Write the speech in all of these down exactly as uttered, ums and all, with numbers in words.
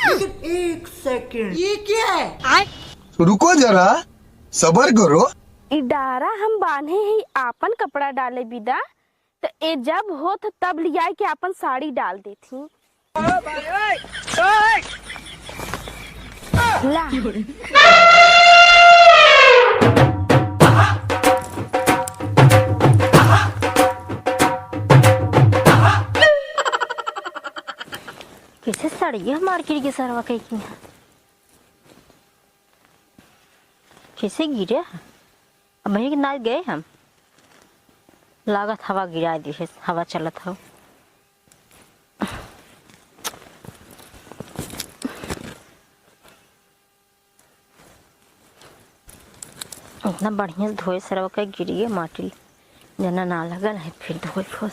लेकिन एक सेकंड, ये क्या है? रुको जरा, सबर करो। ई डारा हम बान्हे ही आपन कपड़ा डाले बिदा, त ए जब होत तब लियाई के आपन साड़ी डाल देथी। ला। कैसे साड़ी हमार गिर गई सरवा कहीं की? कैसे गिरे? अब वहीं के नाच गए हम। लागत हवा गिरा दी है, हवा चलत हव। इतना बढ़िया से धोए सरवा के गिरिए माटी जना ना लगल है, फिर धोए फोर।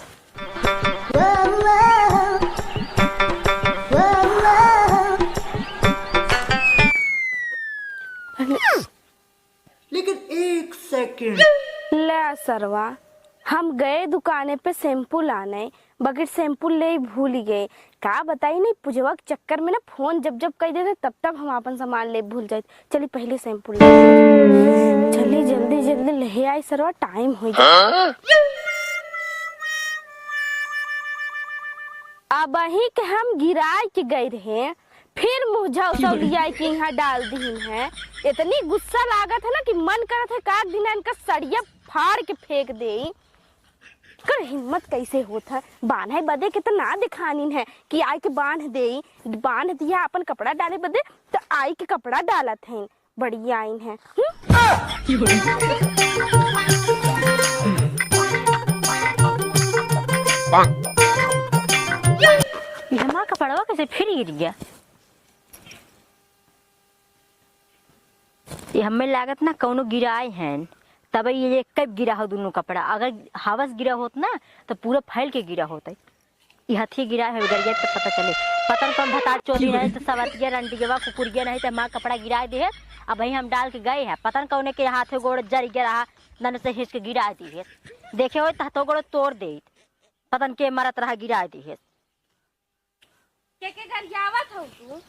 लेकिन एक सेकंड। ले सरवा, हम गए दुकाने पे शैम्पू लाने, बगैर शैम्पू ले ही भूल गए। का बताई नहीं, पुजवा के चक्कर में ना फोन जब जब कह देते, तब तब हम अपन सामान ले भूल जाए। चली पहले शैम्पू ले। चली जल्दी जल्दी ले आई सरवा, टाइम हो जाए। हाँ? अबही के हम गिराए के गए रहे, फिर मुँह झौसौ लियाई के यहाँ डाल दीन है। इतनी गुस्सा लागत है ना कि मन करत है काट दिन इनका सड़िया फाड़ के फेंक दे। कर हिम्मत कैसे होत है? बान्हे बदे कितना दिखानिन है कि आई के बांध दे, बांध दिया अपन कपड़ा डाले बदे, तो आई के कपड़ा डालत हैं, बड़ी आइन है। हम्म? ये हमार कपड़वा कैसे फिर गिर गया? ये हमें लागत ना कौनो गिराए हैं, तब ये एक गिरा हो दोनों कपड़ा। अगर हवस गिरा होत ना तो पूरा फैल के गिरा होत है। ये हथी गिराए हो गरिया तो पता चले। पता न कौन भतार चोरी नहीं तो सवतिया रंडियवा कुकुरिया नहीं तो हमार कपड़ा गिराए दे। अब वही हम डाल के गए हैं, पता न कौने के हाथे गोड़ जर गया रहा, नन से हिंच के गिराए दी है। देखे हो तो हाथों गोड़ तोड़ दे, पता न के मरत रहा गिराए दी है। के के गरियावत हो तू?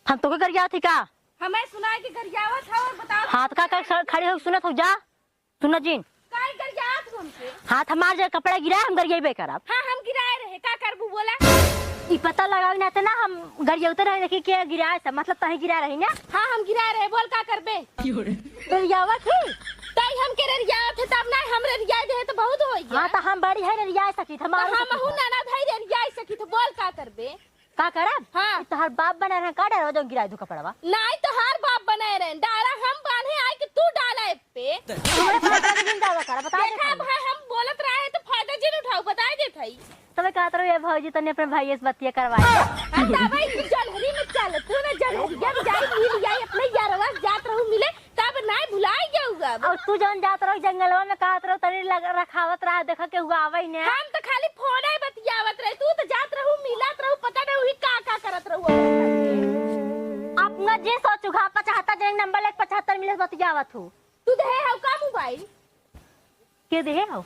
हम तोके गरियावत ही का? हमें सुनाई कि गरियावत हो और बताओ। हाँ, तो का कर खड़े हो सुनत हो जा। सुन जिन। काहे गरियावत हो हमसे? हाथ हमार जे कपड़ा गिरा हम गरियाबे करब। हाँ, हम गिराए रहे, का करबू बोला? ई पता लगावे ना त ना हम गरियावते रहे, देखी के गिराए सब, मतलब तही गिरा रही ना। हाँ, हम गिराए रहे, बोल का करबे? गरियावत ही? तई हमके गरियावत है तब ना हम गरियाए दे तो बहुत होई गया। हाँ, तो हम बड़ी है गरियाए सकी, तो हमार हम हूँ ननद है गरियाए सकी, तो बोल का करबे? का करब? हाँ। ई तोहार बाप बना रहे, का डरवा जौन गिराए दू कपड़वा? नाई, तोहार बाप बनाए रहे, डारा हम बांधे आई कि तू डाला ए पे। तू हमारे बाप का जिन दावा करा, बता दे देखा खाली। भाई, हम बोलत रहे तो फायदा जिन उठाऊ, बताई देत हई। तबे कहत रहो, "ए भौजी, तनी अपने भाई से बतिया करवाए।" हाँ, तबे तू जलहरी में चल, तू ना जलहरिया में जाई, मिल जाई, अपने यारवा से जात रहू मिले, तब नाई भुलाई गया हुआ अब। और तू जौन जात रहो जंगलवा में, कहत रहो, "तनी लग-, रखावत रहा, देखा के हुआ आवई ने।" हम तो खाली फोने बतियावत रहे, तू तो जात रहू, मिलत रहू, पता नहीं वही का का करत रहू अपने साथे। अपना जे सोचू, घा पचहत्तर जे नंबर लेके पचहत्तर मिले बतियावत हूँ। तू देहे हौ का मोबाइल? के देहे हौ?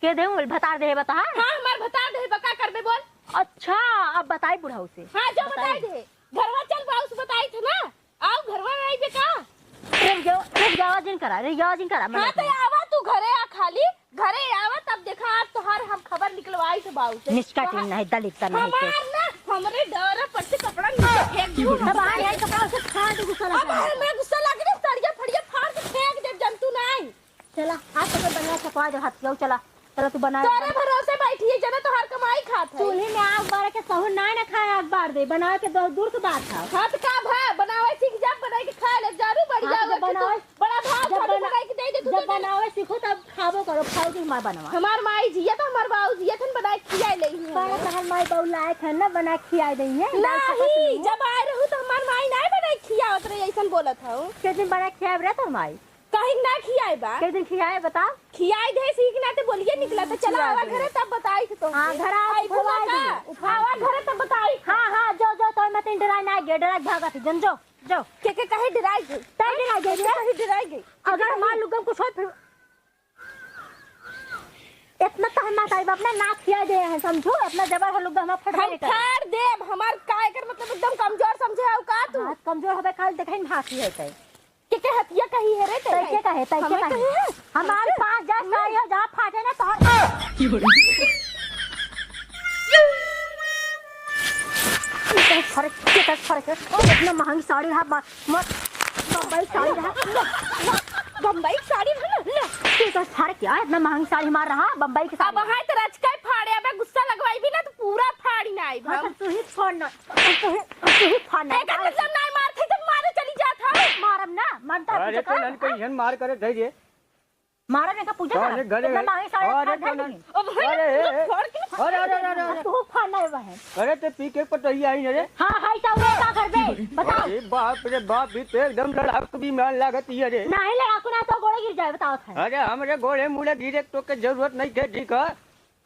के देहे मोबाइल? भतार देहे बता। हाँ, हमार भतार देहे बा, का करबे बोल? अच्छा, अब बताई बुढ़ऊ से। हाँ, जो बताई। बताई देहे। घरवा चल बाऊ से बताई थे ना। आओ घरवा में आई बे का? रे जाओ, रे जाओ जिन करा, रे जाओ जिन करा, हाँ, मना तो करा। आवा तू घरे आ खाली, घरे आवा तब देखा आज तोहार हम खबर निकलवाई थे बाऊ से। निष्का टीम नहीं, दलित का नहीं के। हमार ना, हमरे डर पर से कपड़ा नीचे फेंक दू। तब आ जाए कपड़ा से फाड़ दे गुस्सा अब लगा। हमें गुस्सा लग रही, सड़िया फड़िया फाड़ के फेंक दे जंतु नहीं। चला, हाथ पकड़, बढ़िया से पकड़ दे, हाथ जाओ, चला, चला, तू बना। तोरे भरोसे बैठी है, जना तोहार कमाई खात है। चूल्ही में आग बार के सहूर ना, ना खाए, आग बार दे, बनावे के दो दूर के बात है। हाँ, तो का भा, बनावे सीख जा, बनाई के खा ले, जरूर बढ़िया हाँ, तो होगा जब कि तू बनावे, बड़ा भाव जब खातिर बना-, बनाई के दे दे, तू जब तो बनावे सीखो, तब खाबो करो, खाओ कि हमार बनवा। हमार माई जिया तो हमार बाऊ जिया थन बनाई के खियाए ले ही बड़ा हमें। तोहार माई बाऊ लायक है ना, बनाई के खियाए दे है, दाल चावल नहीं, नहीं है। जब आए रहू तो हमार माई नहीं बनाई के खियावत रही, ऐसन बोलत हूँ। के दिन बनाई के खियाए रे तोर माई? काहे के ना खियाए बा? के दिन खियाए बताओ? खियाए दे, सीख ना ते बोलिए निकला, तो चला आवा घरे, तब बताई थे तो। हाँ, घर आओ, आई उठवा बुआ दे, का? उठवा आवा दे। ना गे, डरा भागत है, जन जो, जो। के, के कहे डराई गई? तै डराई गई, के, के कहे डराई गई? अगर हमार लुग्गा कुछ होत फिर इतना तो हम माताई बाप ना नाक खिया दे हैं, समझो? इतना जबर है लुग्गा हमार फट हम गए कर। फाड़ देब, हमार का एकर मतलब एकदम कमजोर समझे हो का तू? हाँ, कमजोर होबे, काल देखाई हाथ ही है तै। के, के हतिया कही है रे तै? तै के कहे, तै के हमें कहे? कहे है? हमार पाँच हजार साड़ी हो, जहाँ फाटे ना तोहर। फर्क, के कर फर्क है? ओ, इतना महंगी साड़ी रहा, ब-, म-, बम्बई साड़ी रहा। बम्बई साड़ी रहा ना, ना। के कर फर्क क्या? इतना महंगी साड़ी हमार रहा, बम्बई की अब साड़ी। हाँ तो रचका ही फाड़े, अबे गुस्सा लगवाई भी ना तो पूरा फाड़ी ना आई हाँ, हम। तो तू ही फोड़ ना। तू ही, तू ही फाड़ ना। एकर मतलब ना मारत है, जब मारे चली जात है। मारब ना, मानता है अरे तुझे तो का? नन कहीं मार करे धै रे। मारब ना का पूजा कौन करब? है घरे इतना है? मांगे सारे अरे फाड़ कौन है? नहीं। अब है अरे, ना, ए, ए। फोड़ के ना अरे, अरे, अरे, अरे, अरे। तू फाड़ ना है बहन। अरे ते पी के पटोही आई ना रे। हाँ, हाय साहब, का करबे? बताओ। अरे बाप रे बाप, ये तो एकदम लड़ाकू विमान लागत ही है रे। नहीं लड़ाकू ना तो गोड़े गिर जाए, बताओ था। अरे हमरे गोड़े मुड़े गिरे तो के जरूरत नहीं है, ठीक है?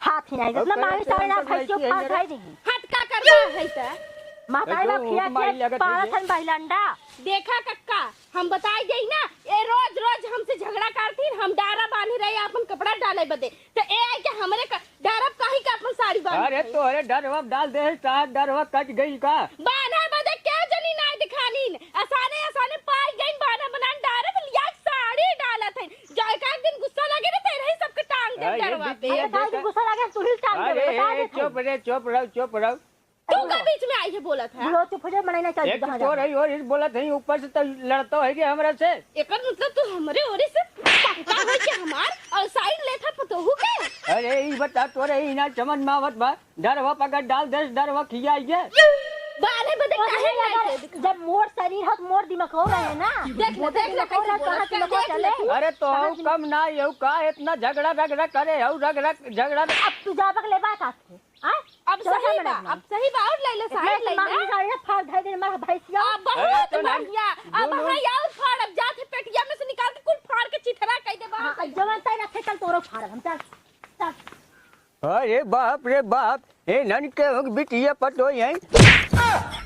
हाथ ही आई, अब मतलब मामी सारे ना भैंसियों फाड़ खाई देंगे। हाथ का करबा है त? माता ए, रे जो खिया ऊँट मारी खिया लगत है पालत ये। हन बहिलंडा। देखा कक्का, हम बताई देई ना, ए रोज रोज हमसे झगड़ा करतीन, हम डारा बांधे रहे आपन कपड़ा डाले बदे, त ए आई के हमरे क-, डारा काहे के आपन साड़ी बांधे अरे रहे? तोहरे डरवा डाल दे, साहब डरवा कट गई का? बांधे बदे केहू जनी ना दिखानीन, असाने असाने पाई गईन बांधा बनान डारा त लिया के साड़ी डालत है। जा, एक आध दिन गुस्सा लगे ना, तेरे ही सबके टांग दे अरे, डरवा ये पे। अरे, काहे के गुस्सा लगे, तू ही टांग दे, अरे, बता ए, दे चुप रे, चुप रहो, चुप रहो। तू का बीच में आई है बोलत है? बुढ़ो चुप हो जाए, मनाई ना चाहिए एक कहाँ तो जाए। रही और इस बोलत है, ऊपर से तो लड़तो है कि हमरा से। एकर मतलब तू हमरे ओरे से पक्का हो के हमार और साइड लेथा पतोहू के? अरे, ई बता, तोरे ई ना समझ में आवत बा। डरवा पकड़ डाल देस, डरवा खियाइए। बारे बदे अरे काहे अगर नहीं थे? जब मोर शरीर हो तो मोर दिमाग हो रहे ना। देख ले, मोर देख ले, दिमाग हो कैसे रहे, बोलत कहाँ है, दिमाग हो देख चले? ले। अरे तो कहाँ हऊ दिमाग? कम ना, यहू का इतना झगड़ा रगड़ा करे, हऊ रगड़ा, झगड़ा। अब तू जाबक ले बात आथे, आ? अब चल सही सामने बा, अपना। अब सही बा, और ले ले, इतना साइड ले ले। मांगी साड़ी ना फाड़ धर दे, मार भैंसिया। अब अरे बहुत तो नहीं, बढ़िया, अब दोनों हाँ, और फाड़, अब जात है पेटिया में से निकाल के कुल फाड़ के चिथरा कह दे बाहर हाँ, से। जवन तय रखे, चल तोरो फाड़, हम चल, चल। अरे बाप रे बाप, ए नन के हो बिटिया पटोई है।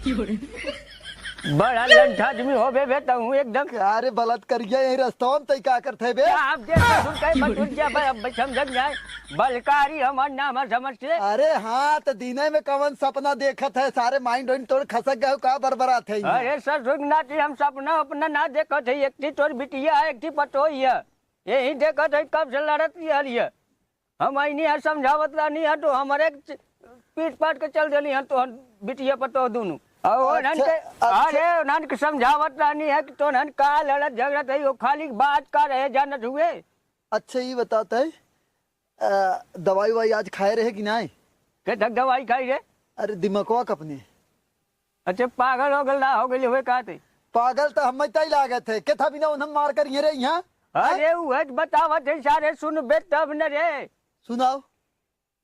बड़ा लंठ आदमी हो बे, बे तहूँ एकदम। अरे बलात्कारिया यही रस्तवा में तई का करत है बे? आप देख सुन के बटुरिया बे, अब समझ जाए। बलकारी हमार नाम है समझ से। अरे हाँ, तो दिने में कवन सपना देखत है? सारे माइंड वाइंड तोर खसक गए का बरबरात है यहाँ? अरे ससुर नाती हम सपना अपना ना देखत है, एक थी तोर बिटिया है, एक थी पटोई है। यही देखत है कब से लड़त रहल है। हम आईनी है समझावत रहनी है तो हमारे च-, पीट पाट के चल देली है तो हम बिटिया पतोह दुनू। और उन्हन अच्छा, के, अच्छा। अरे उन्हन के समझावत रहनी है कि तो उन्हन का लड़त झगड़त है, वो खाली बात का रहे जानत हुए। अच्छा, ये बताते हैं, अ, दवाई वाई आज खाए रहे कि नहीं? के तक दवाई खाई रे? अरे दिमागवा का अपने। अच्छा, पागल हो गल ना हो गइल हुए का ते? पागल तो हम तई लागत है। के था बिना उन्हन मार कर ये रे यहाँ? अरे, हाँ? उहे तो बतावत है सारे, सुनबे तब न रे। सुनाओ।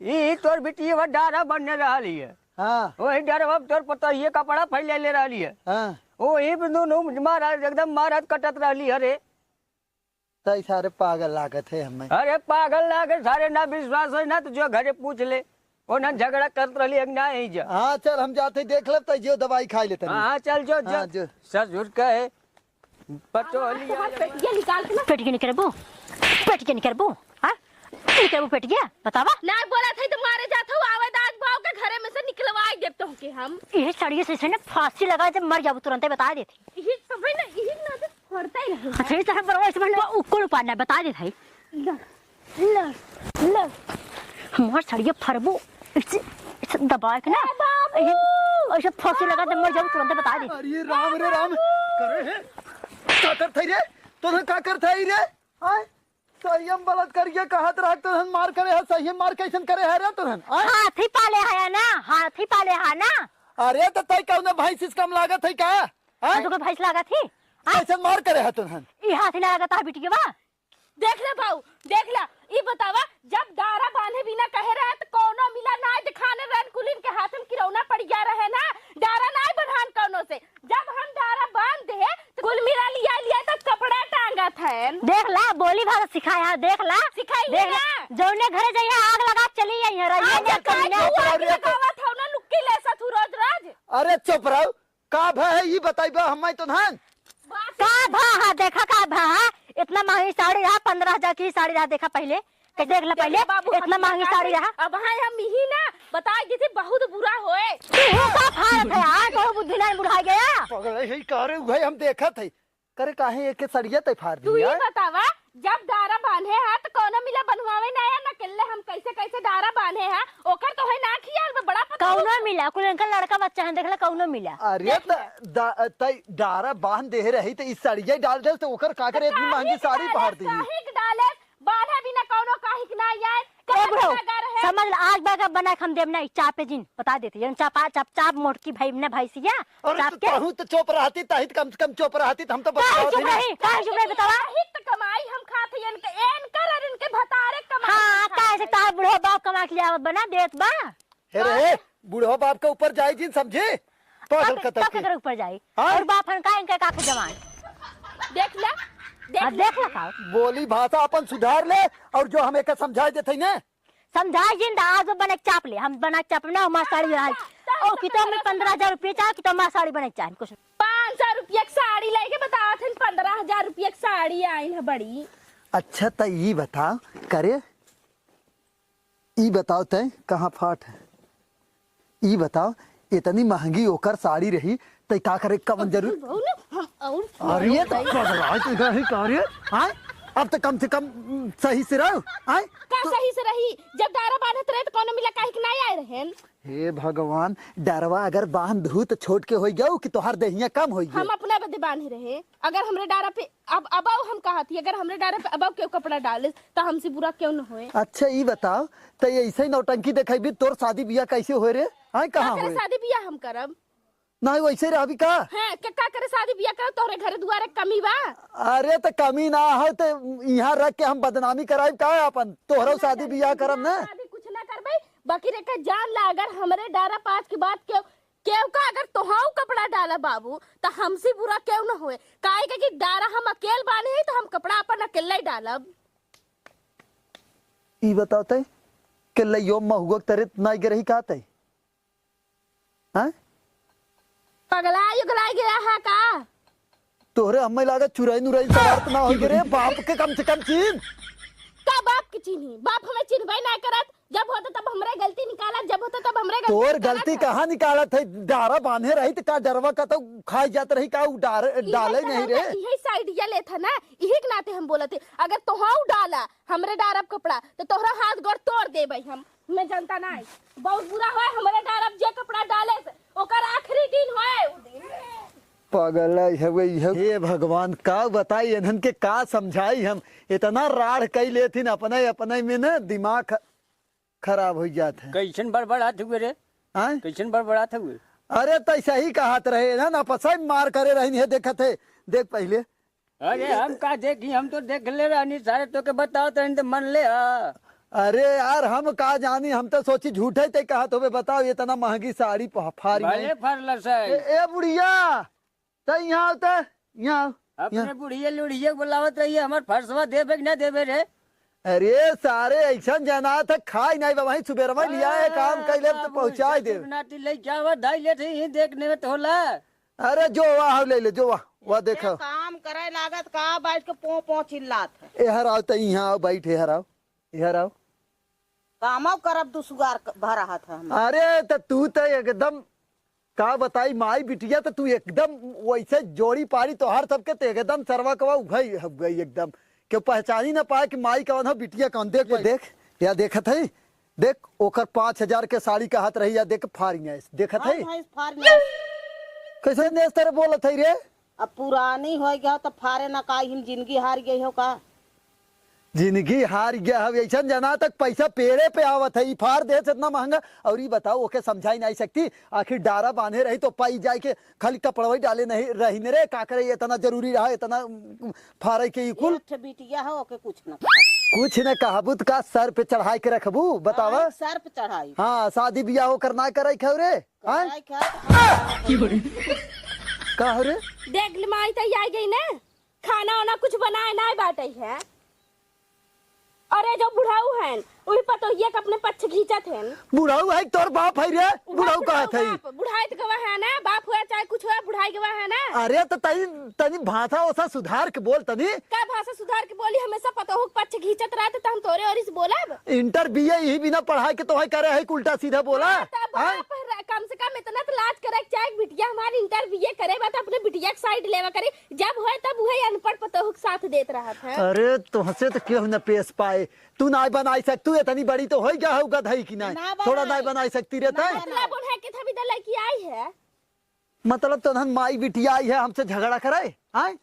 ई तोर बिटिया डारा बनने रहल है। हाँ। वही डरवा तोर पतोहिए कपड़ा फैले ले रहल है। हाँ। वही पे दोनों मारा, एकदम मारत कटत रहली है रे। तई सारे पागल लागत है हमें। अरे पागल लागे, सारे ना विश्वास होई ना तो जो घरे पूछ ले, वो ना झगड़ा करत रहली एक ना ही जा। हाँ चल हम जाते देख लेब, तई जो दवाई खाई लेते हाँ, हाँ, चल जो, जो। हाँ, जो। ससुर का है, पटोलिया। तोहर पेटिया निकाल के ना। पेटिया निकरबू, पेटिया निकरबू, हाँ? निकरबू पेटिया, बतावा। ना बोला था तो मारे जात हो, आवे दाज भाव के घरे में से निकलवाई देब तोहके हम। ये साड़िया से, से ना फांसी लगा, जब मर जाबू तुरंते बता देती। यही सब है ना, यही ना तो फरता ही नहीं। अच्छा, ये तो है, पर वैसे मतलब वो उकुल उपाड़ना बता दे भाई। ल, ल, ल। हमार सड़िया फरबू, ऐसे, ऐसे दबा के ना, ए बाबू! ऐसे, ऐसे फांसी लगा दे, मर जाबू तुरंत बता दे। अरे राम रे राम, करे है? का करत है रे? तोहन का करत है रे? आय, संयम बलात्कारिया कहत रहा, तोहन मार करे है, संयम मार कैसन करे है रे तोहन? आय? हाथी पाले है ना, हाथी पाले है ना। अरे तो तई कौन भैंस से कम लागत है का? हाँ? तो कोई भैंस लागत ही? हाँ? कैसन मार करे है तोहन? ई हाथी ना लागत है बिटिया बा। देख ले भाऊ, देख ले, ई बतावा, जब डारा बांधे बिना कहे रहे त कौनो मिला नाय दिखाने रहन, कुलिन के हाथ में किरौना पड़ गया रहे ना, डारा नाय बन्हान कौनो से। जब हम डारा बांध दे त कुल मिला लिया लिया त कपड़ा टांगत है। देख ला, बोली भाषा सिखाया, देख ला। सिखाई देख ला। ला। जौने घरे जइया आग लगा चली आई है, रहिया हाँ, ने जब कमीना। आग लगावत हो ना, लुक्की लेसत हूँ रोज रोज। अरे चुप रहो, का भा है, ई बताइबा, हम्मै तो धान। का भा है, देखा का भा है, इतना महंगी साड़ी रहा, पन्द्रह हजार की साड़ी रहा, देखा पहिले, के देख ले पहिले, देखा बाबू, इतना महंगी साड़ी रहा। अब हाँ, हम यही ना बताई दी थी, बहुत बुरा होए। तू हो का फारत है, हाँ, तोर बुद्धि नहीं बुढ़ा गया। पगले ही कह रहे, उहे हम देखत है। करे काहे एके सड़िया तै फार तू दिया? ही बतावा, जब डारा बांधे हा त कौनो मिला बनवावे ना आया, ना केल्ले हम कैसे कैसे डारा बांधे हा, ओकर तो है ना खियाल में बड़ा पता कौनो मिला, कुल इनका लड़का बच्चा है, देख ले कौनो मिला। अरे देख त ले। दा-, तै डारा बांध दे रही त ई सड़िया डाल दे त ओकर का करे इतनी महंगी साड़ी पहर दी। काहे के डाले, बांधे बिना कौनो काहे के ना आए, ए बुढ़ऊ, समझ ल, आज बा का बना के हम देब ना, ई चापे जिन, बता देती, जौन चापा, चाप, चाप मोटकी भाई ने भैंसिया, अरे चाप तो के। तहू तो चुप रहती, तही तो कम से कम चुप रहती, तो हम तो काहे बतलावत चुप ही ना। रही, काहे चुप रही, बतावा? यही तो कमाई हम खात हई, इनके, इनकर और इनके भतारे कमाई हाँ, हम खात काहे से हई। तार बुढ़ऊ बाप कमा के ले आवत बना, देत बा। हे रे, बुढ़ऊ बाप के ऊपर जाई जिन, समझी? पागल तब, कतब तब के। केकरे ऊपर जाई? हाँ? और बाप हन का इनके काफी जवान। देख ले, देख हाँ, ले। देख ले का। बोली भाषा अपन सुधार ले, और जो हम एके समझाई देत हई ना, समझाई जिन दा, आज वो बने के चाप ले, हम बना के चाप ना, हमार साड़ी रहल। ओ, कि तो हमें पन्द्रह हजार रुपया चाहे, कि तो हमार साड़ी बने के चाहे, कुछ। पाँच सौ रुपया के साड़ी लेके बतावत हन, पन्द्रह हजार रुपया के साड़ी आइन है बड़ी। अच्छा, त ई बताओ, करे, ई बताओ तै कहाँ फाट है? ई बताओ, इतनी महंगी ओकर साड़ी रही, तै का करे, कवन जरूर? बहू ना, हम और अरे, ये तो पगला है, तू कहीं का रे? आय? अब तो कम से कम, उम, सही से रहो, आय? का तो सही से रही? जब डारा बांधत रहे, तो कौनो मिला काहे के ना आए रहेन? हे भगवान, डारवा अगर बांध दू, तो छोट के होई गयो कि तोहार देहिया कम होई गयो? हम अपना बदे बांधे रहे। अगर हमरे डारा पे अब, अब हम कहत ही, अगर हमरे डारे पे अब केहू कपड़ा डाले, त हमसे बुरा केहू न होए। अच्छा, ई बताओ, त ऐसे ही नौटंकी देखेबी, तोर शादी बियाह कैसे होए रे? आय, कहाँ का करे होए? शादी बियाह हम करब? नहीं, वैसे रहबी का? हैं, के का करे शादी बियाह करब? तोहरे घरे दुआरे कमी बा? अरे, त कमी ना हो, त यहाँ रख के हम बदनामी कराइब का अपन? तोहरो ना शादी करबे, बियाह करब बियाह ना। शादी कुछ ना करबे, बाकी रे के जान ला, अगर हमरे डारा पात के बाद केहू केहू का अगर तोहाऊ कपड़ा डाला बाबू, त हमसे बुरा केहू न होए। काहे के कि डारा हम अकेल बाने ही, त हम कपड़ा अपन अकेले ही डालब। ई बताओ तै, के लइयो महुआ के तरे नाई गिरही का तै? हैं? पगलाई उगलाई गया है का? तोहरे हमें लागत चुराई नुराई सवार त ना होई रे, बाप के कम से कम चीन। का बाप के चीन्ही? बाप हमें चिन्हबे ना करत। जब होता तब हमरे गलती निकालत, जब होता तब हमरे गलती तोर निकालत गलती है। कहाँ निकालत है? डारा बांधे रही त का डरवा का तो खाई जात रही का? उ डार-, इहे डाले नहीं रे। इहे साइडिया लेत है ना, इही के नाते हम बोलत है। अगर तोहाऊ डाला हमरे डारब कपड़ा, त तोहरा हाथ गोड़ तोड़ देबै हम। मैं जनता ना है। बहुत बुरा होए हमरे डारब जे कपड़ा डाले से, ओकर आखिरी दिन होए उ दिन। पागल है, है, वही है। हे भगवान, का बताई इन्हन के, का समझाई हम? इतना राढ़ कई लेथिन अपने, अपने में ना दिमाग ख-, खराब हो जात है। कैसन बड़बड़ात हुए रे? आय? कैसन बड़बड़ात हुए? अरे, त सही कहत रहे ना, ना पसंद मार करे रही है, देखत है, देख पहिले। अरे, हम का देखी, हम तो देख ले रहनी, सारे तो के बताओ तो इनते मन ले हा। अरे यार, हम का जानी, हम तो सोची झूठे ते कहत होबे, बताओ, इतना महंगी साड़ी प-, फारी भले नहीं। फरलस है। ए, ए बुढ़िया, त यहाँ आओ त, यहाँ आओ, अपने यहाँ। बुढ़िया लुढ़िया के बुलावत रहिए, हमार फरसवा देबे कि ना देबे रे? अरे सारे, ऐसन जना था, खाई नहीं बा, वहीं सुबेरवा लिया है, काम कैले तो पहुँचाई दे। नाती ले जावा, धाई ले थे, यहीं देखने में तो होला। अरे जो वाह, ले ले, जो वाह, वाह, देखो। काम करे लागत का, बैठ के पों पों चिल्लात है। एहर आओ त, यहाँ आओ, बैठ, एहर आओ, एहर आओ। कामो करब दुसुगार क-, भरहत है हम। अरे, त तू त एकदम, का बताई, माई बिटिया त तू एकदम वैसे जोड़ी पाड़ी तोहार सबके, त एकदम सरवा कवा उघई, उघई एकदम। केहू पहचानी ना पाए कि माई कौन हो, बिटिया कौन। देख, ये भाई। देख, या देखत है, देख, ओकर पाँच हजार के साड़ी कहत रही, या देख, फारी आइस, देखत है? हाँ, फारी आइस। कैसे नेस तरह बोलत है रे? अब पुरानी हो गया तो फारे ना का, हम जिंदगी हार गई हो का? जिंदगी हार गया हो, ऐसन जना तक पैसा पेड़े पे आवत है, ई फार देस इतना महंगा। और ई बताओ, ओके समझाई नहीं सकती, आखिर डारा बांधे रही तो पाई जाए के खाली कपड़वा ही डाले नहीं रही ने रे, का करे, इतना जरूरी रहा, इतना, उम, फारे के ई कुल? एक ठे बिटिया हो, ओके कुछ न कहा। कुछ न कहबू त का सर पे चढ़ाई के रखबू, बतावा? हाँ, सर पे चढ़ाई। हाँ, शादी बियाह ओकर ना करे खाओ रे, हाँ? चढ़ाई खा। का हो रे? देख ले माई, त आई गई ना, खाना वाना कुछ बनाए ना बाटे है। अरे जो बुढ़ाऊ हन, उही पतोहिया के अपने पक्ष खींचत हन। बुढ़ाऊ है, तोर बाप है रे, बुढ़ाऊ बुढ़ाऊ कहत है। बाप, बुढ़ाई त गवा है ना, बाप हुआ चाहे कुछ हुआ, बुढ़ाई गवा है ना। अरे तो तनी, तनी भाषा ओसा सुधार के बोल तनी। का भाषा सुधार के बोली? हमेशा पतोहू के पक्ष घींचत रहत त हम तोरे ओरी से बोलब। Inter B A यही बिना पढ़ाई के तोहई करे है, उल्टा सीधा बोला। हाँ, त हैं? बाप रे, कम से कम इतना तो लाज करे के चाहे कि बिटिया हमार inter B A करे बा त अपने बिटिया के side लेवा करे। जब होए तब उहे अनपढ़ पतोहू के साथ देत रहत है। अरे तोहसे तो केहू न पेश पाए। तू नाई बनाई सकतू, इतनी बड़ी तो होई गया हऊ गधई कि नाई। ना थोड़ा बनाई। नाई बनाई सकती रे ना तैं। बनाई। मतलब उन्हें के थबी दे लड़की आई है। मतलब तोहन माई बिटिया आई है हमसे झगड़ा करे, आय?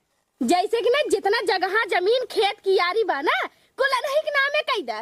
जैसे कि ना जितना जगह जमीन खेत कियारी बा ना, कुल अनही के नामे कई दा।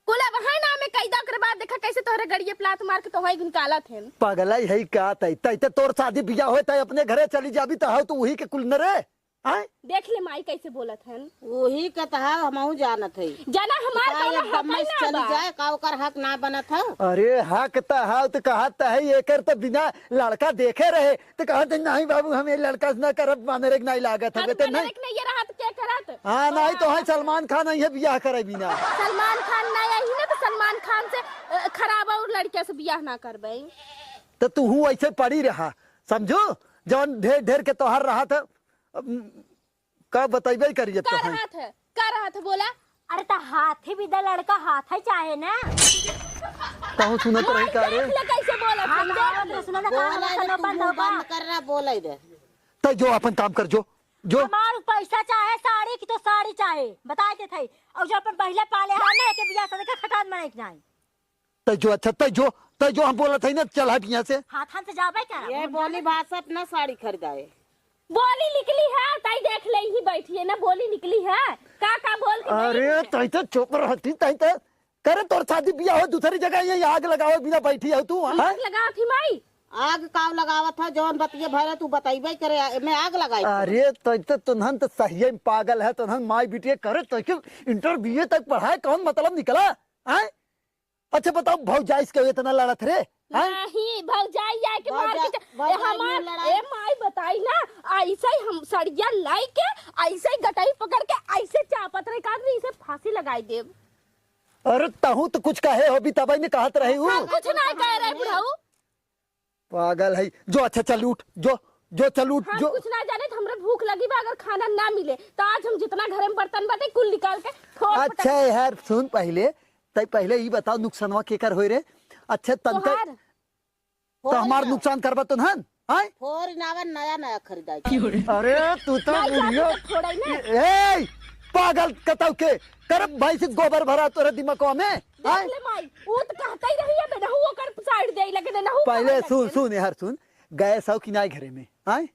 कुल अब है नामे कई दा, ओकरे बाद देखा कैसे तोहरे गड़िए प्लात मार के तोहई निकालत हैं। पगलाई है का तई? तई ते तोर शादी बियाह होए तई अपने घरे चली जाबी त हऊ तो वही के कुल न रे, आय? देख ले माई कैसे बोलत हन। वही के त हऊ हमहू जानत हई। जाना हमार का कौनो एकदम हक में ना चली बा। जाए, का ओकर हक ना बनत हऊ? अरे हक त हऊ त कहत त है, एकर त बिना लड़का देखे रहे त कहत है, "नहीं बाबू, हम ये लड़का से ना करब, माने रे के नहीं लागत हवे हम ते नहीं।" नहीं, ये रहत के करत? हाँ, नहीं तो है सलमान खान है बियाह करे बिना। सलमान खान ना आई ना तो सलमान खान से, अ, खराब और लड़के से बियाह ना करबे। त तू हूँ ऐसे पड़ी रहा, समझू? जौन ढेर ढेर के तोहर रहत है, अब का बतइबे करिए का तो है। रहत है? का रहत है बोला? अरे त हाथी भी द लड़का हाथ है चाहे ना। कहूँ सुनत रही का रे? देख ले कैसे बोलत है, हम देख ले। सुनो ना, कान बोला में रे, सनो तू बंद मुंह होगा। बंद कर रहा, बोले दे। त जो अपन काम कर, जो, जो। हमार पैसा चाहे साड़ी की तो साड़ी चाहे, बताए देत है। और जो अपन पहले पाले है ना, एके बियाह शादी का खटान बनाए के जाए। तै जो, अच्छा, तै जो, तै जो, हम बोलत हई ना, चल हट यहाँ से। हाथन से जाबे का? ये बोली भाषा अपना साड़ी खरीदाए। बोली निकली है, तई देख ले, यही बैठी है ना, बोली निकली है। का, का बोल के गई अरे, है? तई तो चुप रहती, तई तो, करे तोर शादी बियाह हो दूसरी जगह, ये आग लगावे बिना बैठी हो तू, हाँ? आग लगावत ही माई। आग काव लगावत है, जौन बतिये भरे तू बतइबे करे, मैं आग लगाई। अरे, तई तो तुन्हन तो सही में पागल है, तुन्हन माई बिटिया करे, तई के inter B A तक पढ़ाए, कौन मतलब निकला, हैं? अच्छा बताओ, भौजाई से क्यों इतना लड़त रे? हैं? नहीं, भौजाई आए के मार के भौजा-, च-, ए, भौजाई हमार, में लड़ाई। ए माई बताई ना, ऐसे ही हम सड़िया लाई के, ऐसे ही गटई पकड़ के, ऐसे चापत रहे, का आदमी इसे फांसी लगाई देब। अरे तहू तो कुछ कहे हो भी तबई ने कहत रही हूँ। हम कुछ ना कह रहे बुढ़ऊ। पागल है। जो अच्छा चल उठ, जो, जो चल उठ, हम जो। कुछ ना जाने, तो हमरा भूख लगी बा, अगर खाना ना मिले, तो आज हम जितना घरे में बर्तन बाटे, कुल निकाल के फोड़ अच्छा फटक यार, सुन पहले, तै पहले ई बताओ, नुकसानवा केकर होए रे? अच्छा, तन तै, तोहार। तो हमार नुकसान करबा तो हन, हैं? फोर इनावन नया नया खरीदाई। अरे, तू तो ना जाने बुढ़िया। तो फोड़ाई ना। ए, ए, पागल कतौ के, करब भाई से गोबर भरा तोरे दिमागवा में, देख हैं? ले माई, ऊ तो कहते ही रही है, बेनहू ओकर side दे लगे, बेनहू पहले कहते सुन, लगे। सुन यार, सुन, गैस हौ कि नाई घरे में, हैं?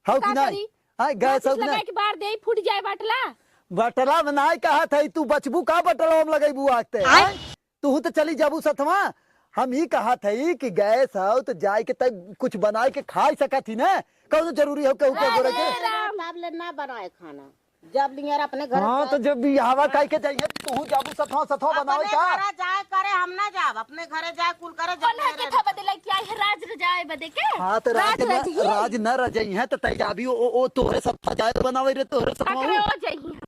हौ कि का नाई? करी? हैं, गैस हौ कि नाई? लगाए के बार दे, फूट जाए बाटला। बाटला में नाई कहत है, तू बचबू का बाटला में लगैबू आग ते, आय? हैं? तू तो चली जाबू सथवा। हम ई कहत हई कि गैस हौ तो जाए के तब कुछ बनाए के खाई सकत ही ना। कौनो जरूरी हौ केहू के अरे गोरे के? राम। तब ले ना बनाए खाना। जब नियर अपने घर हाँ, जा- तो जब बियाहवा काई के जाइए, तू जाबू सथवा, सथवा बनावे अपने का? घरे जाए करे, हम ना जाब। अपने घरे जाए कुल करे, जब कौन है नियर के था बदे लइके आई है राज रजाए बदे के? हाँ, तो राज राज न, रजी। राज न रजई है, तो तै जाबी ओ, ओ, ओ, तोहरे सथवा जाए बनावे रे, तोहरे सथवा अकरे हो। हो जाई।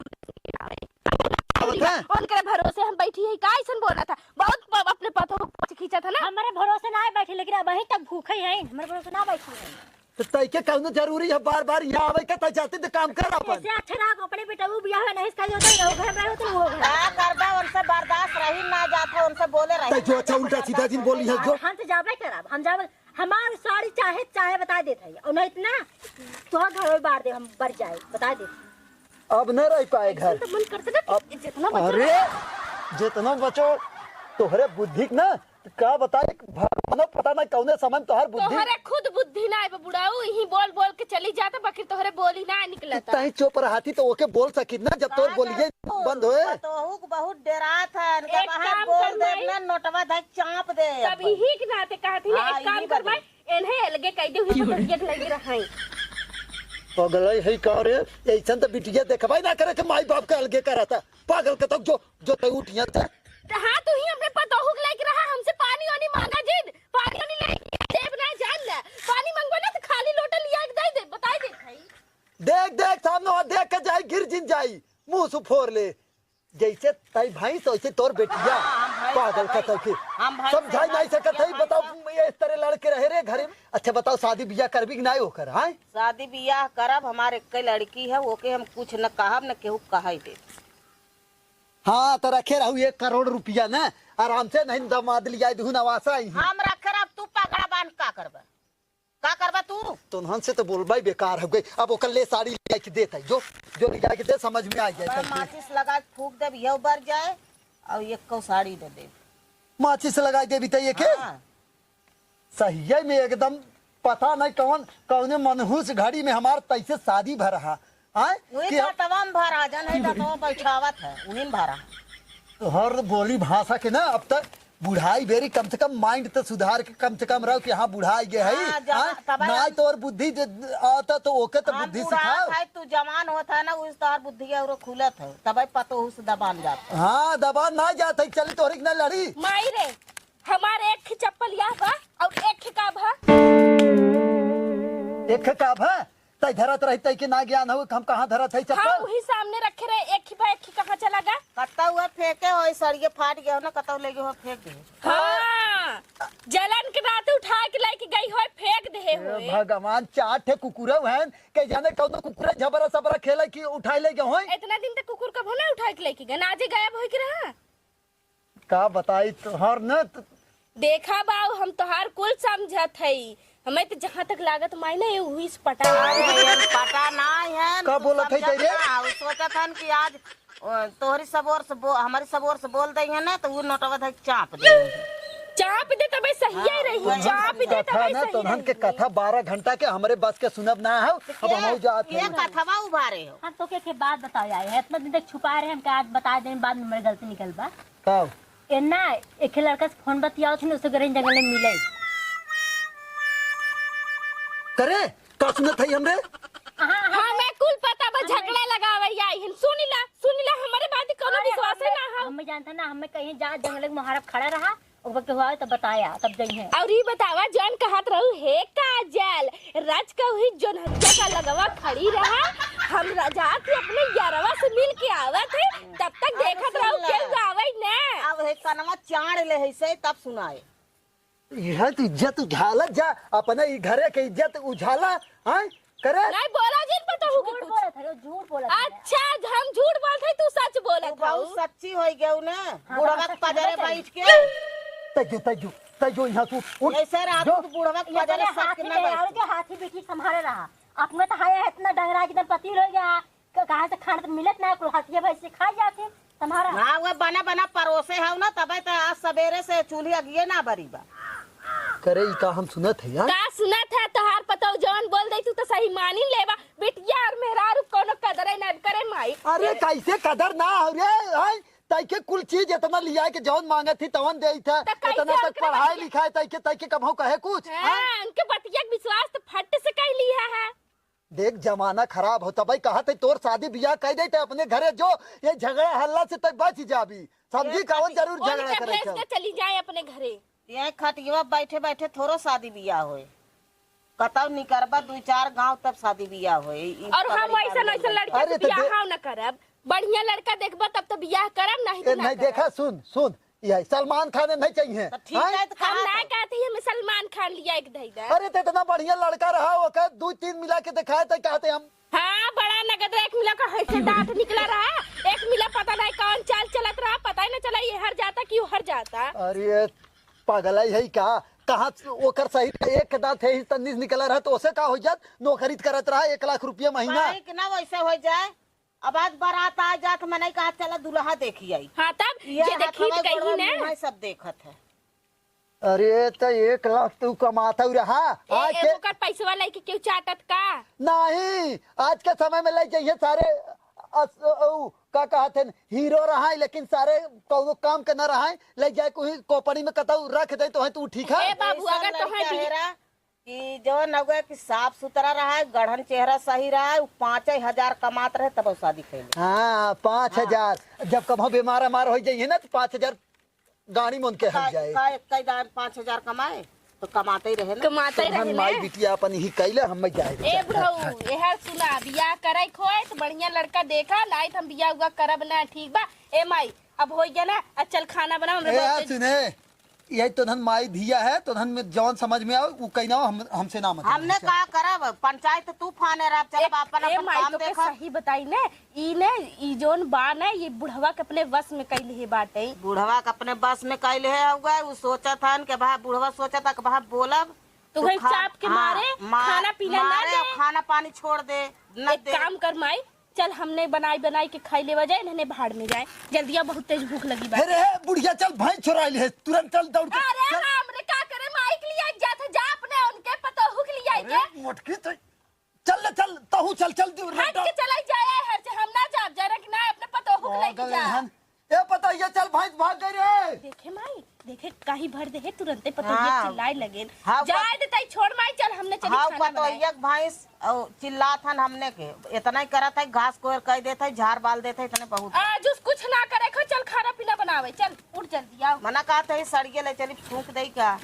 आवत है? उनकरे भरोसे हम बैठी है, का ऐसन बोला था? बहुत प-, अपने पतोह को खींचा था ना। हमारे भरोसे ना बैठी, लेकिन अबहीं तक भूखे हैं, हमारे भरोसे ना बैठी है। तो तै के कौनो जरूरी है बार बार यहाँ आवे के? तै जाती तो काम कर अपन। ऐसे अच्छा रहा, अपने बेटा वो बियाह नहीं कही होता, वो घर में होते, वो घर। का करबा, उनसे बर्दाश्त रही ना जात है, उनसे बोले रही तै जो ना अच्छा जात, उल्टा सीधा बर्दाश्त जिन बोली है नहीं। जो। हम तो जाबे करब, हम जाबे, हमार साड़ी चाहे, चाहे बता देत है, और नहीं इतना तो घर में बार दे, हम बर जाए, बता दे। अब न रह पाए घर। ऐसे तो मन करता ना कि अब, जितना बचा अरे, रहा। जितना बचो, तोहरे बुद्धि के ना, का बताए, भगवानो पता ना कौने समय में तोहर बुद्धि। तोहरे खुद बुद्धि ना आए बा बुढ़ाऊ, यही बोल बोल के चली जाता, बाकी तोहरे बोली ना निकलता। तहीं चुप रहती तो ओके बोल सकित ना, जब तोर हाँ, बोलिए तो बंद होए। पतोहू को बहुत डेरात है, इनका एक बाहर काम बोल कर दे, माई। ना नोटवा धक चाप दे तब अपन। यही के नाते कहती ना, हाँ, एक काम यही कर बता। माई, इन्हें अलगे कह दे, वही पतोहिया के लगे रहाई। पगलई है का रे? ऐसन तो बिटिया देखबे ना करे कि माई बाप के अलगे करता। पागल के तक जो, जो तै उठ यहाँ से। तो हाँ, तू ही अपने पतोहू के लेके रहा, हमसे पानी वानी मांगा जिन, पानी वानी ले देब ना, जान ले। पानी मांगबे ना तो खाली लोटा लिया के दे दे, बताई दे भाई। देख, देख, सामने वहाँ देख के जाई, गिर जिन जाई, मुंह से फोड़ ले। जैसे तई भैंस, वैसे तोर बेटिया। पागल कतई के। हम भाई समझाई नहीं सकत है, बताओ, ये इस तरह लड़के रहे रे घरे में। अच्छा बताओ, शादी बियाह करबी कि नहीं ओकर, हाँ? शादी बियाह करब, हमार एक लड़की है, ओके हम कुछ न कहब, न केहू कहै देब। हाँ, तो रखे रहू एक करोड़ रुपया न, आराम से नहीं दमाद लिया दुहु नवासा ही। हम रखे रहब, तू पगड़ा बांध का करबे? का करबा तू? तोहन से तो बोलबा ही बेकार हो गई। अब ओकर ले साड़ी ले के देत है, जो, जो ले जाके दे, समझ में आ जाए अब करके। माचिस लगा के फूक देब, यह बर जाए, और एक को साड़ी दे देब। माचिस लगा देबी तो ये के? हाँ। सही है, में एकदम पता नहीं कौन, कौने मनहूस घड़ी में हमार तैसे शादी भर रहा। आय? वही कि हम दांतवा में भरा, जन है दांतवा बैठावत है, उन्हीं में भरा। तोहर बोली भाषा के ना, अब तक बुढ़ाई बेरी कम से कम mind तो सुधार के कम से कम रहो कि हाँ, बुढ़ाई गए है। हाँ, जमा-, हाँ? तब ना हम तोर बुद्धि जे आता तो ओके तो हम बुद्धि बुढ़ा सिखाओ। है, तू जवान होत है ना, उस तोहर बुद्धि और खुलत है, तब पतोहू से दबान जात है। हाँ, दबान ना जात है, चली तोहरी के ना लड़ी। माई रे, हमार एक ही चप्पल यह बा और एक ही का भा। एक का भा? तै धरत रही, तै के ना ज्ञान हो, हम कहाँ धरत है चप्पल? हाँ, वही सामने रखे रहे, एक ही बा, एक ही कहाँ चला गा? कतौ हुआ फेंके हो, सड़िए फाट गया हो ना, कतौ ले गए हो, फेंक दे। हाँ, जलन के नाते उठा के लेके गई हो, फेंक दे हो। भगवान, चार ठे कुकुरौ हैं, के जाने कौनो कुकुरे झबरा सबरा खेले की उठाई ले गए हो। इतना दिन तक कुकुर कभो ना उठा के लेके गए, ना जे गायब हो के रहा। का बताई तोहर न त- देखा बाऊ, हम तोहार कुल समझत हई। हमें तो जहाँ तक लागत माई ना, ये हुई से पटा है। अरे, पटा ना है, का तू बोलत है समझत तेरे? ना, उ सोचत हन कि आज, ओ, तोहरी सब ओर से बो-, हमारी सब ओर से बोल दई है ना, तो उ नोटवा धई चाप दे। चाप दे तबे सही हाँ, रही, वही चाप दे कथा तबे ना, सही तोहन के रही। कथा बारह घंटा के हमरे बस के सुनब ना हो। तो अब हम जात ये हई। कथवा उभारे हो। हम तो के, के बात बताओ यार, इतना दिन तक छुपा रहे हम, का आज बता दें, बाद में हमारी गलती निकल बा। का? ए ना, एक लड़का से फोन बतियावत हन, उसे गरही जंगल में मिले। करे, का सुनत हई हमरे? हाँ, हाँ, हमें कुल पता बा, झगड़ा लगावे आई हन। सुनिला, सुनिला, हमारे बात कोनो अरे, विश्वास हमें, ना हो। हमें जानता ना, हमें कहीं जा जंगल में महाराज खड़ा रहा, ओकर केहू आवे तब बताया, तब जइहे। और ई बतावा, जौन कहत रहू, "हे काजल, रच कहू ही जोनहरिया का लगवा खड़ी रहा, हम र-, जात ही अपने यारवा से मिल के आवत है, तब तक अब देखत सुन रहू, ले। केहू आवे ना।" अब हे कनवा चाड़ ले है से, तब सुनाए। यह तो इज्जत उझालत जा, अपने ई घरे के इज्जत उझाला, हाँ? करे? नहीं बोला जिन पता हो कि झूठ कुछ। बोलत है, झूठ बोलत है। अच्छा, हम झूठ बोलत है, तू सच बोलत तू बहुत हऊ। सच्ची होई गऊ ना, हाँ, बुढ़वा तो के सच पजरे बोलत है। बैठ के। तै जो, तै जो, तै जो यहाँ तू उठ। ऐसे रहा जो। तू बुढ़वा के ये पजरे अपने सच हाथी ना के, बैठ। और के हाथी बेटी संभाले रहा। अपने तो हाय इतना डंगरा एकदम पतील हो गया। क-, कहाँ से खाना तो मिलत ना, कुल हथिया भैंस से खा जाते तुम्हारा। हाँ, वो बना बना परोसे हऊ ना, तबे तो आज सवेरे से चूल्ही अगिए ना बरी बा। करे, ई का हम सुनत है यार? का सुनत है? तोहार पतौ जवन बोल दे, तू तो सही मानिन लेबा। बिटिया और मेहरारू कोनो कदरे ना करे माई। अरे, कैसे कदर ना हो रे, हैं? तैके कुल चीज इतना लिया के जवन मांगत थी, तवन देई था। तो कैसे इतना तक ओकरे पढ़ाई बतिया लिखाई, तैके, तैके कबहू कहे कुछ, हाँ, हैं? उनके बतिया के विश्वास तो फट से कइ लिया है। देख, जमाना खराब होता भाई, कहा थे तोर शादी बियाह कइ देते अपने घरे, जो ये झगड़ा हल्ला से तक बच जाबी। समझी, ये कौन खटी-, जरूर उनके झगड़ा करे भेज छौ। दे, चली जाए अपने घरे। ये खटिया बैठे बैठे थोरो शादी बियाह होए, कतौ निकरबा दुई चार गांव तब शादी बियाह होए। ई और हम पगड़ी ऐसन, बांध ऐसन लेले। लड़के अरे से तो बियाह दे- हम न करब, बढ़िया लड़का देखबा तब तो बियाह करब, नहीं तो ए, ना नहीं करब। देखा, सुन, सुन, ये सलमान खान नहीं चाहिए, तो ठीक हैं? है, तो हम कहा ना था। कहते ही हमें सलमान खान लिया एक धई दे। अरे, तो इतना बढ़िया लड़का रहा, ओके दो तीन मिला के दिखाए थे, कहते हम। हाँ, बड़ा नगद एक मिला का है से दांत निकला रहा, एक मिला पता नहीं कौन चाल चलत रहा, पता ही ना चला, ये हर जाता कि वो हर जाता। अरे, पागल है, है का? कहाँ से ओकर सही एक दांत है, तन्नीस निकला रहा, तो उसे का हो जात? नौकरी करत रहा, एक लाख रुपया महीना। बैंक ना वैसे हो जाए। अब आज बारात आ जात, मनई कहा, "चला दुल्हा देखी आई।" हाँ, तब ये जे हाथ देखी हवा तो कही गोड़वा ना। मुँह है, सब देखत है। अरे, त एक लाख तू कमाता रहा, ए, आज ए, के ओकर पैसवा लेके केहू चाटत का? नहीं, आज के समय में ले जाइए सारे, अस-, ऊ, का कहत हन, हीरो रहा है, लेकिन सारे कौनो काम के न रहा है, ले जाए कोई कंपनी में कतऊ रख दे तो है, तू ठीक है? ए बाबू, ऐसा अगर तो है लड़का भी हेरा, कि जवन हउए कि साफ सुथरा रहा है, गढ़न चेहरा सही रहा है, उ पाँचे हजार कमात रहे तब शादी कैले। हाँ, पाँच हजार। हाँ। जब कभो बीमार हमार हो जाइए ना, तो पाँच हजार गाड़ी में उनके हम का, जाए। का एक कई दान पाँच हजार कमाए, तो कमाते ही रहे ना। कमाते ही तोहन रहे ना। माई बिटिया अपन ही कैले, हम जाए। ए बुढ़ऊ, एहर सुना, बियाह करे खोए तो बढ़िया लड़का देखा, नहीं तो हम बियाह उआ करब ना, ठीक बा? ए माई, अब होइ गया ना, अब चल खाना बनाओ, हमरे ए, बहुत यार, तेज सुने, यही तो धन माई धिया है, तो धन में जौन समझ में आवे, वो कहीं ना हो, हम, हमसे ना मतलब। हमने का करब? पंचायत तूफान है, अब चल ए, अपन, ए, अपन माई काम तो के देखा। सही बताई ने, ई ने, ई जौन बा ने, ये बुढ़वा के अपने वश में कइले हे बाटे। बुढ़वा के अपने वश में कइले हे, हउगा, उ सोचत हन कि भा, बुढ़वा सोचत है कि भा बोलब, तू तो कहीं खा-, चाप के हाँ, मारे, मा-, खाना पीना ना मारे दे। और खाना पानी छोड़ दे, न एक दे। काम कर माई, चल हमने बनाई बनाई के खाई लेवा जाए, इन्हें भाड़ में जाए। जल्दी आओ, बहुत तेज भूख लगी बा। अरे बुढ़िया, चल भैंस छोराइल है, तुरंत चल दौड़ के। अरे चल। हमरे का करे, माई के लिए जात है, जा अपने उनके पतोहू के लिए अरे के। मोटकी तो, चल ले चल, तहू चल, चल दे, हट के चला जाए, हर से हम ना जाब, जरा कि ना अपने पतोहू के लेके जा। ए पतोहिया, चल भैंस भाग गई रे। देखे माई, देखे कहीं भर दे है, तुरंते पतोहिया हाँ। चिल्लाए लगे। हाँ, जाए दे ताई, छोड़ माई, चल हमने चली हाँ, खाना बनाए। पतोहिया के भैंस और चिल्लात हन हमने के, इतना ही करत है, घास कोयर कह देत है, झार बाल देत है, इतने बहुत। आज उस कुछ ना करे खो, चल खाना पीना बनावे, चल उठ जल्दी आओ। मना कहत है, सड़िए ले चली फूंक दे का।